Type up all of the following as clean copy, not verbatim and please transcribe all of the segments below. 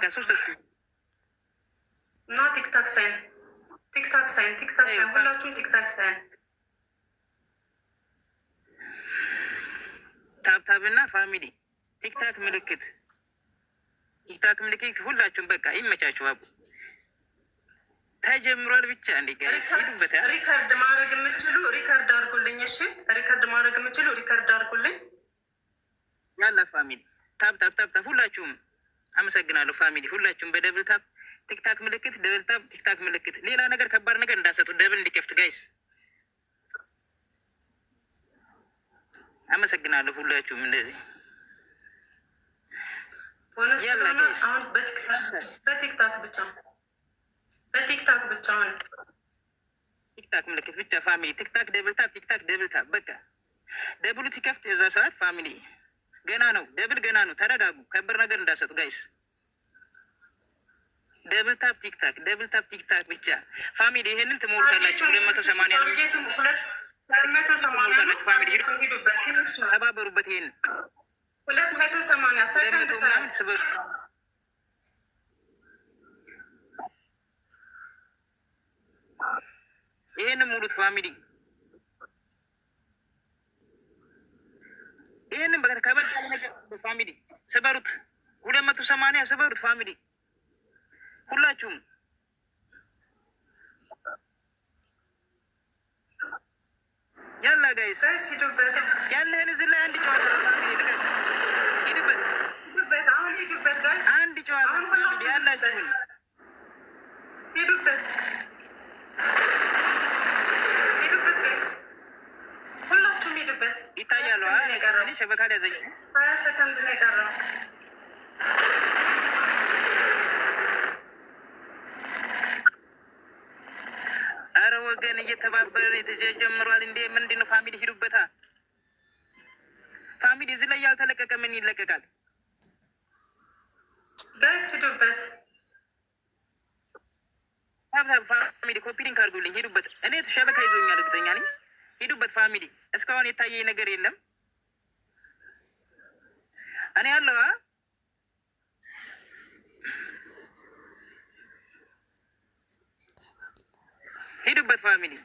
ሶስት እና TikTok sign፣ TikTok sign፣ TikTok sign፣ ሁላችሁም TikTok sign። Tap tap እና family TikTok ምልክት፣ TikTok ምልክት ሁላችሁም በቃ ይመቻችሁ። አቡ ተጀምሯል። ብቻ እንዴ guys ሂዱበት። Record ማድረግ የምችሉ record አድርጉልኝ። እሺ፣ record ማድረግ የምችሉ record አድርጉልኝ። ያላ family tap tap tap tap ሁላችሁም አመሰግናለሁ። Family ሁላችሁም በ double tap TikTok ምልክት፣ double tap TikTok ምልክት። ሌላ ነገር ከባድ ነገር እንዳሰጡ double እንዲከፍት guys። አመሰግናለሁ ሁላችሁም እንደዚህ ቦነስ ያላ ስለሆነ guys። አሁን በ TikTok ብቻ፣ በ TikTok ብቻ አሁን። TikTok ምልክት ብቻ family፣ TikTok double tap፣ TikTok double tap። በቃ double ኡ ሲከፍት የዛ ሰዓት family ገና ነው፣ double ገና ነው። ተረጋጉ። ከባድ ነገር እንዳሰጡ guys። Double tap TikTok፣ double tap TikTok ብቻ family። ይሄንን ትሞሉታላችሁ። 280 ነው። Target ኡ 280 ነው። ትሞሉታላችሁ family። Target ኡን ሂዱበት፣ ትንሽ ነው። ተባበሩበት። ይሄንን 280 ሁለት ሰከንድ መቶ ሰ ምናምን ስበሩ። ይሄንን ሙሉት family። ይሄንን በቃ ከበድ ያለ ነገር family ስበሩት። 280 ስበሩት family ሁላችሁም። ያላ guys። Guys ሂዱበት፣ ያለህን እዚህ ላይ አንድ ጨዋታ ነው family፣ ልቀቅ፣ ሂድበት። ሂዱበት፣ አሁን ሂዱበት guys፣ አንድ ጨዋታ አሁን ነው family ሁላችሁም ያላችሁን። ሂዱበት፣ ሂዱበት guys፣ ሁላችሁም ሂዱበት። ይታያሉ። 20 ሰከንድ ነው የቀረው። እኔ شبكة ሊያዘኝ። 20 ሰከንድ ነው የቀረው። አረ ወገን እየተባበረ የተጀምሯል እንዴ! ምንድን ነው family? ሂዱበታ family። እዚህ ላይ ያልተለቀቀ ምን ይለቀቃል? Guys ሂዱበት። Tap tap family፣ copy link አድርጉልኝ። ሂዱበት። እኔ شبكة ይዞኛል እርግጠኛ ነኝ። ሂዱበት family። እስካሁን የታየኝ ነገር የለም። እኔ ያለሁ ሂዱበት family።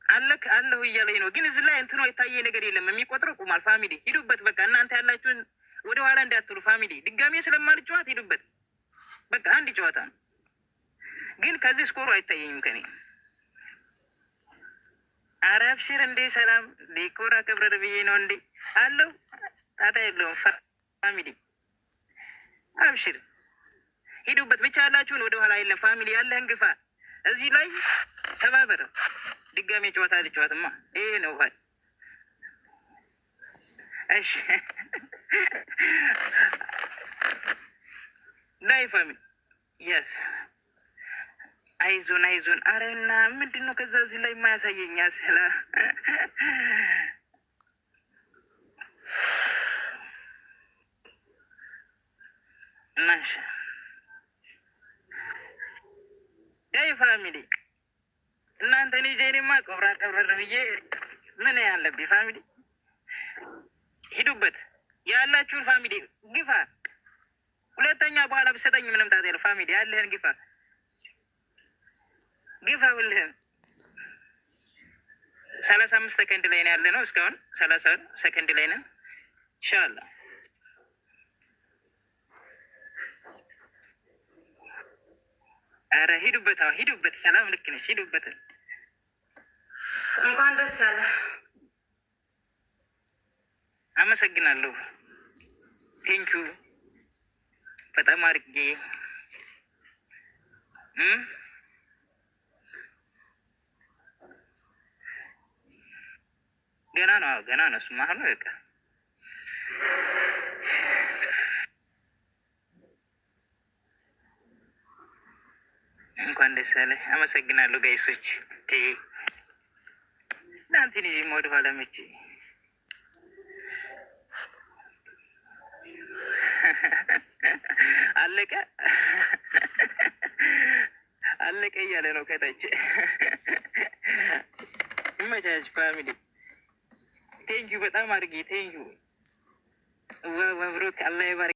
አለክ አለሁ እያለኝ ነው፣ ግን እዚህ ላይ እንትኖ የታየ ነገር የለም። የሚቆጥረው ቁማል። Family ሂዱበት። በቃ እናንተ ያላችሁን ወደ ኋላ እንዳትሉ family። ድጋሜ ስለማልጨዋት ሂዱበት። በቃ አንድ ጨዋታ ነው፣ ግን ከዚህ score ኡ አይታየኝም ከኔ። ኧረ አብሽር እንዴ፣ ሰላም ዲኮራ ከብረር ብዬ ነው እንዴ አለው። ጣጣ የለውም family፣ አብሽር ሂዱበት። ብቻ ያላችሁን ወደ ኋላ የለም family፣ ያለህን ግፋ። እዚህ ላይ ተባበር። ድጋሜ ጨዋታ ልጨዋትማ ይሄ ነው። እሺ ዳይ family yes አይዞን አይዞን። አረና ምንድን ነው ከዛ እዚህ ላይ የማያሳየኝ ስላ እናሽ ዳይ family እናንተ እኔ ጄኔማ ቀብራ ቀብረር ብዬ ምን ያለብኝ family ሂዱበት። ያላችሁን family ግፋ። ሁለተኛ በኋላ ብሰጠኝ ምንም ጣጣ የለው። Family ያለህን ግፋ ግፋ ሁልህም። 35 ሰከንድ ላይ ነው ያለ ነው። እስካሁን 30 ሰከንድ ላይ ነው። ኢንሻላህ። ኧረ ሂዱበት፣ አዎ ሂዱበት። ሰላም ልክ ነሽ። ሂዱበት። እንኳን ደስ ያለ። አመሰግናለሁ። Thank you በጣም አድርጌ ገና ነው። አዎ ገና ነው። እሱማ አሁን በቃ እንኳን ደስ ያለ። አመሰግናለሁ guys ኦች። እናንተን ይዤ ወደኋላ መቼ አለቀ አለቀ እያለ ነው ከታች። ይመቻች family። Thank you በጣም አድርጌ thank you። ዋ መብሩክ፣ አላህ ይባርክ።